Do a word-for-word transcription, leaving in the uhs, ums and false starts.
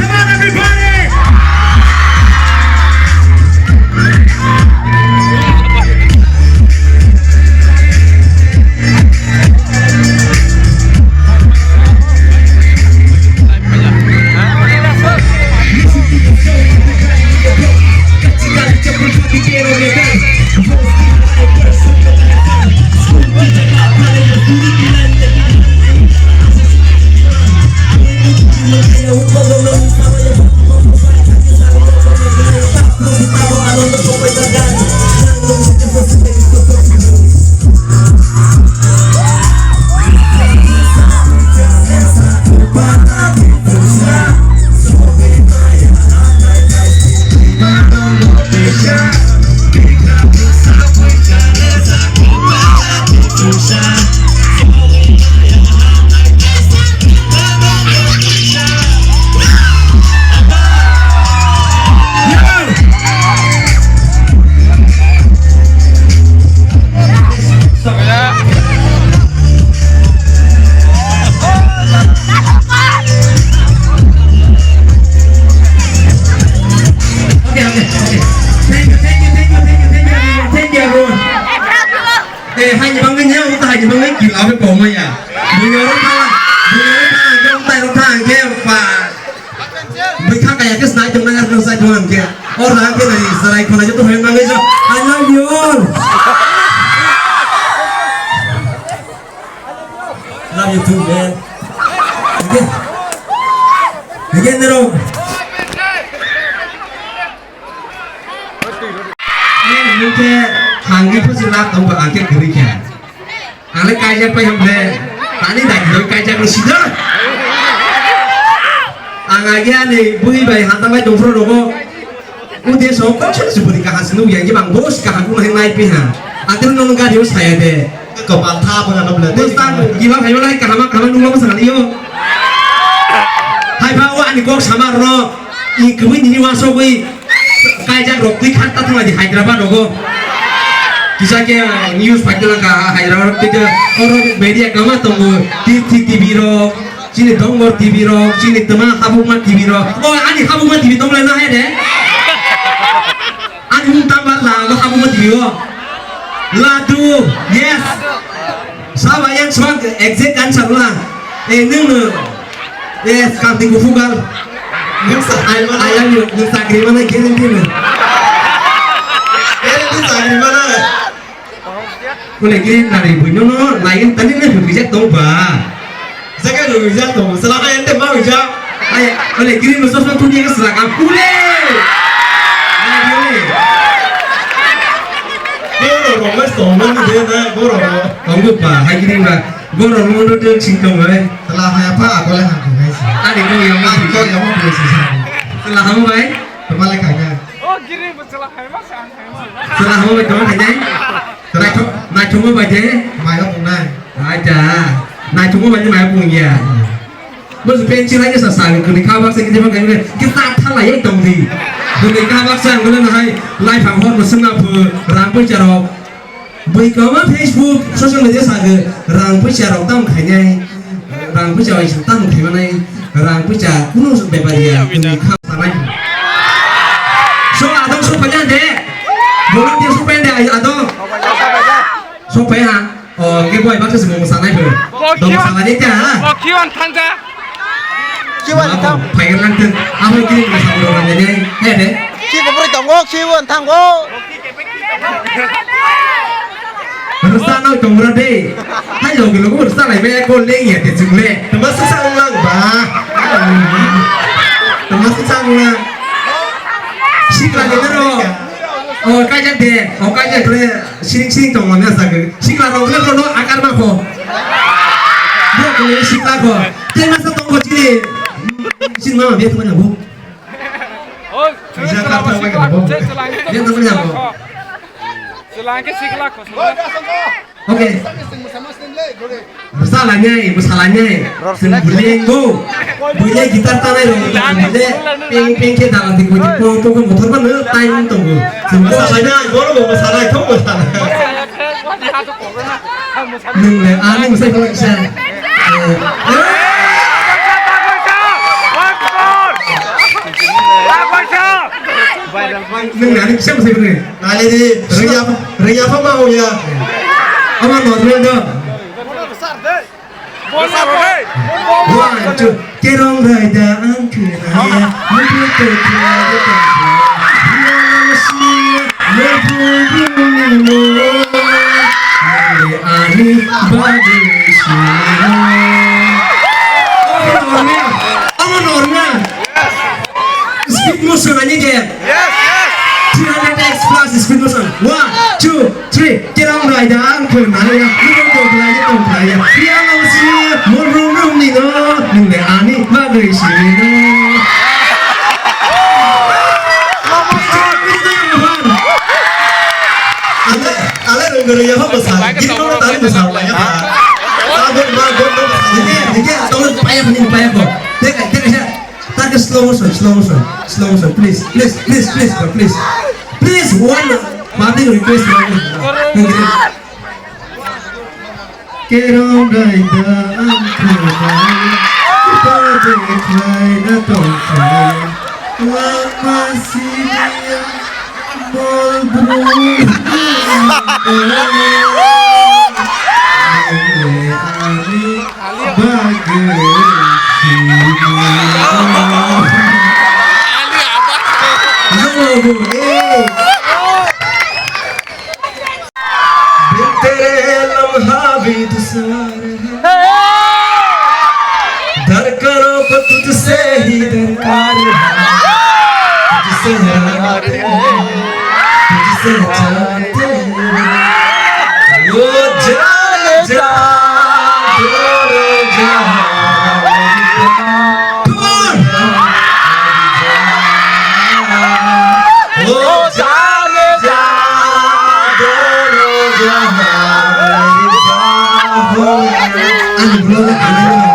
Come on, everybody! Okay, okay, okay. Thank you, thank you, thank you, thank you, thank you, everyone. Thank you, everyone. Eh, hai ni bangwi nya, uta hai ni bangwi kil abe poma ya. Bunyoro thala, bunyoro thala, uta ro thala, ke pa. Bwkha kaya khe snai tong nang, arokhe sai tong nang khe. O rang khe nai, sarai khona joto hoi nang jo. I love you all. Love you too, man. Again. Again, nero. Nini khe hangwi phusi lak tongba ang khe kwrwi khe. Ang le kaijak pai hwn le, tani dagi dagi kaijak le sida. Ang agi ani bui bai hata bai tongphro rogo. Ude so kok chak siburi kaham sinu yang jibang bos kaham kuna heng nai pi ha. Akhir nong gari o saya de. Kopal tha bo na bla. Bos tan gila hai wala kaham kaham nungla bos ngali yo. Hai ba o ani kok samar ro. I kwbui nini wasogwi kaijak rok twi khak ta thangla di Hyderabad rogo. Kisa khe news phaikhe langkha Hyderabad twi khe oro media kwma tongo, Tirthi T V rok, chini Dongor T V rok, chini twma Habukma T V rok. O ani Habukma T V tongmani na hai de? Ani mung tangma lago Habukma T V o. Ladu, yes. Saba yang swag exact answer la. Eh, nung no. Eh, kanti kufugal. Nung sa I, I love you. Nung sakri mana guarantee no. Guarantee sakri mana. Kule green nari bui no no, lain tani ne bui bijak tong ba. Jaga rwi jak tongo, sala kaya ente ma wijak. Ay, ole, green no sosma tuni ka sala ka pule. Ay, ole. Goro ro mes tongo ni de na, goro ro. Tongo pa, hai green ba. Goro ro ro de sing tongo, eh. Sala kaya pa, akole hang ko guys. Ani ko yang ma. Ani ko yang ma ko sisa. Sala hamu bai. Pemale kaya. Oh, green ba sala kaya ma sa. Sala hamu bai, tong kaya. Naithok, naithokma bai de? Mairok wngnai. Acha, naithokma bai de mairok wngya. Bo se pensil hai sa sa kwrwi kha baksa khe jeba khe khe ta thala ye tong di. Kwrwi kha baksa ang le hai live ang hor no swngna phu rang poisa rok. Bui kwma Facebook, social media sa khe rang poisa rok tam khainai. Rang poisa bai se tamo khaimani, rang poisa kunu bepar ya, kunu kha sanai. So, adong so panya de. Bolong dia so panya de, adong. So panya. Oh, Oke, boy, baksa se mo sanai pho. Bo Dong khiwan, sanai ta. Bo khiwan thangja. Khiwan thang. Phaigan lang tun. Amo kini mo sanai rong nai. He de. Khi bo bro tongo, khiwan thango. Rwsa no tongra de. Hai logi logi rwsa lai be ko leng ya te chungle. Tama sa sa lang ba. Tama sa sa lang. Sikla de ro. O kaja de. O kaja de. Siring siring tong mani asa ke. Sikla rok le rok no akar ma ko. Bo ko le sikla ko. Te ma sa tong ko chini. Sin ma be ko na bo. Oh, bisa kata apa kan bo. Dia tak punya bo. Selangke sikla ko. Oke. Masalahnya, masalahnya. Sembuleng go. Boleh gitar tanai lo. Boleh peng peng ke dalam di kucing pong pong motor mana time tunggu. Masalahnya, goro masalah itu masalah. Nung le, ah, nung sai ko sa. Nung le, ani kisa sai ko. Nale di, riya, riya pa ma ho ya. Ama normal do. One, two. Kerong raida ang khna ya, mudu to khna ya, khna ya, mudu to khna ya, mudu to khna ya, ani bagwi sino. Omo normal, omo normal. Speed motion ani ke. Yes, yes. Three hundred X plus speed motion. One, two, three. Kerong raida ang khna ya, mudu to khna ya, to khna ya. Yang ang si mo rum rum ni no, nung le ani bagwi sino. Ale, ale rung rung ya ho basa. Git no tari basa la ya ha. Abe ma go no basa. Dike, dike, tolong paya ni paya ko. Dike, dike ya. Target slow motion, slow motion, slow motion. Please, please, please, please, bro, please. Please, one public request, bro. Thank you. Kerong raida ang khna, kita je khlai na tong khlai, lama sini mol bru. Ani bagwi sini. Ani abang. Hello, hey. तेरे लम्हा भी दूसरा है। धड़कनों को तुझसे ही दरकार है। तुझसे चाहते हैं, तुझसे चाहते हैं। वो जाने जा, दोनों जहां। Come on! वो जाने जा, दोनों जहां मेरी बाहों में। Ani bro, ani bro.